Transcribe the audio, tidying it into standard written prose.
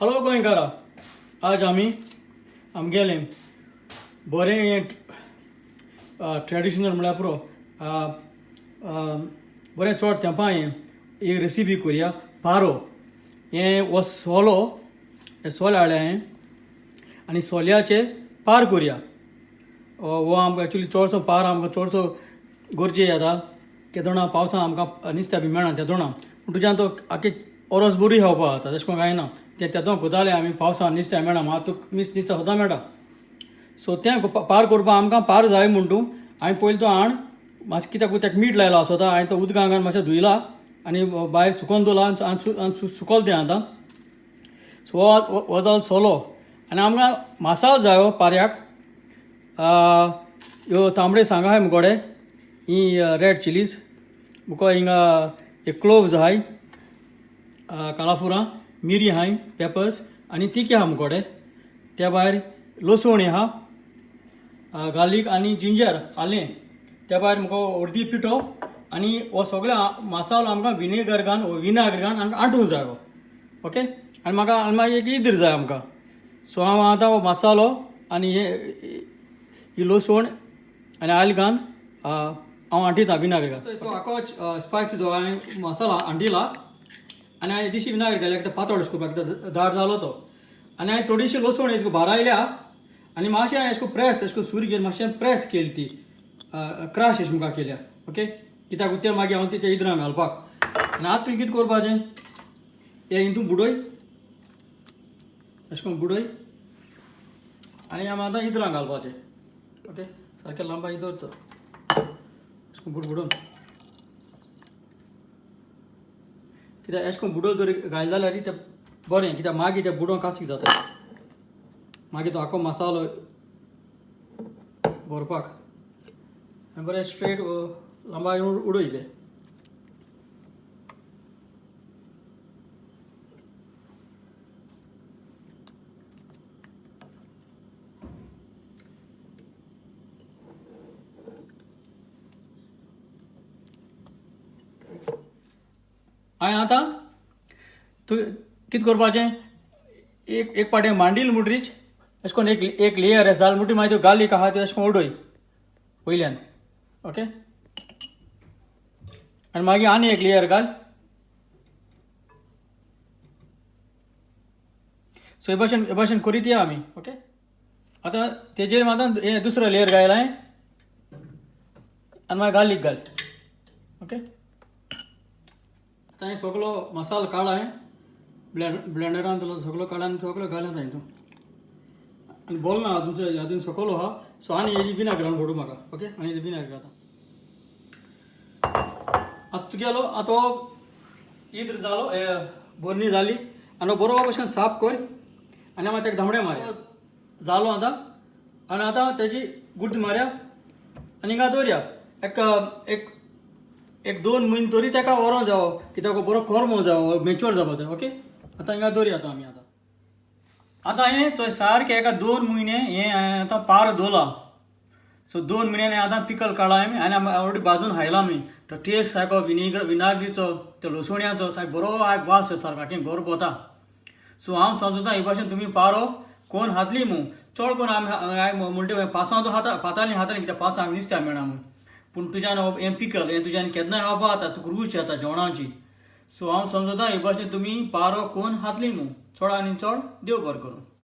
Hello गोंयकारा, आज आमी आमगेलें बरें हें ट्रेडिशनल म्हळ्यार पुरो बरें चड तेंपा हें एक रेसिपी करुया. पारो हें हो सोलो, हे सोल हाडल्या हें आनी सोल्याचे पार करुया. हो आमकां एक्चुली चडसो पार आमकां चडसो गरजे येता केदोणा पावसा आमकां नुस्त्या बी मेळना तेदोणा, पूण तुज्यान तो आख्खे ओरोस बरी खावपा जाता, तशें करून कांय ना. तें तेदो कोताले आमी पावसान नुस्त्या मेळना, मात तुका मीस नुस्तें सदां मेळटा. सो तें पार करपाक आमकां पार जाय म्हूण तूं हांवें पयलीं तो हाण मातशें कित्याक ताका मीठ लायलो आसता, हांवें तो उदकां घालून मातशें धुयला आनी भायर सुकोवन दवरला आनी सुकल तें आतां. सो हो जालो सोलो. आनी आमकां मासाल जायो पाऱ्याक. ह्यो तांबडे सांगा आहाय मुकोडे, ही रेड चिलीज मुको, हिंगा एक क्लोव्ज आहाय, काळाफुरां मिरी आहाय, पेपर्स आनी तिखे आहा मुकोडे. त्या भायर लसवण आहा, गार्लीक आनी जिंजर आलें. त्या भायर मुको हळदी पिठो आनी हो सगळो मसालो आमकां विनेगर घालून विनाग्र घालून आमकां आटूंक जाय हो. ओके, आनी म्हाका आनी मागीर एक इद्र जाय आमकां. सो हांव आतां हो मसालो आनी हे ही लसवण आनी आयल घालून हांव आटिता विनाग्र घालून. तो आखो स्पायसी जो हांवें मसाला आटिला आनी हांवें दिशी विनाग्र घातल्या कित्याक पातळ करपाक, कित्याक दाट जालो तो. आनी हांवें थोडीशी लसवण हेज बारायल्या आनी मातशें हांवें अशें प्रेस अशें सुरी घेवन मातशें प्रेस केली, ती क्रश अशें मुखार केल्या. ओके, कित्याक तें मागीर हांव ते इद्रां घालपाक. आनी आतां तुवें कितें करपाचें, हें हितून बुडय, अशें करून बुडय आनी आमी आतां इद्रां घालपाचें. ओके, सारकें लांबा इदरचो अशें करून बुडबुडून, कित्याक अशें करून बुडोवन जर घायलें जाल्यार तें बरें, कित्याक मागीर तें बुडोवन कासीक जाता, मागीर तो आखो मसालो भरपाक. आनी बरें स्ट्रेट लांबा उडय तें. हांवें आतां तूं कितें करपाचें, एक एक पाटे मांडील मुटरीच अशें करून एक एक लेयर जाल मुटी, मागीर त्यो गार्लीक आहा त्यो अशें करून उडय वयल्यान. ओके, आनी मागीर आनी एक लेयर घाल. सो हे भाशेन हे भाशेन करीत या आमी. ओके, आतां तेजेर आतां हें दुसरो लेयर घायला आनी मागीर गार्लीक घाल. ओके, आतां हें सगलो मसालो काडला हांवें ब्लेंडरान, सगलो काडला आनी सगलो घाला आतां हितून. आनी बोल ना अजून अजून सकलो आहा. सो आनी हेजी विनाग्र घालून पडू म्हाका. ओके, आनी हेजी विनाग्र आतां आतां तुगेलो आतां हो इद्र जालो, बरणी जाली आनी बरो भशेन साफ कर आनी मागीर ताका धांवडे मारया. जालो आतां. आनी आतां तेजी गुड्डी मारया आनी हिंगा दवरया एक एक एक 2 म्हयने तरी ताका व्हरों जावो, कित्याक बरो कोर्मो जावो, मेच्योर जावपा जाय. ओके, आतां हिंगा दवरया आतां आमी. आतां आतां हें चोय सारकें एका 2 म्हयने हें आतां पार दवरला. सो 2 म्हयन्यांनी आतां पिकल काडला आमी आनी आमी ऑलरेडी भाजून खायला आमी. तो टेस्ट सारको विनेगर विनाग्रीचो, तो लसुण्याचो सारको बरो वास येता, सारको आख्खें घर भोंवता. सो हांव समजता हे भाशेन तुमी पारो कोण खातली म्हूण. चड करून आमी म्हणटा पासां तो खाता खातालीं खातालीं, कित्याक पासांक नुस्त्या मेळना म्हूण. पूण तुज्यान हें पिकल हें तुज्यान केन्नाय खावपा जाता, तुका रूच येता जेवणाची. सो हांव समजता हे भाशेन तुमी पारो कोण खातली म्हूण. चड आनी चड देव बरें करूं.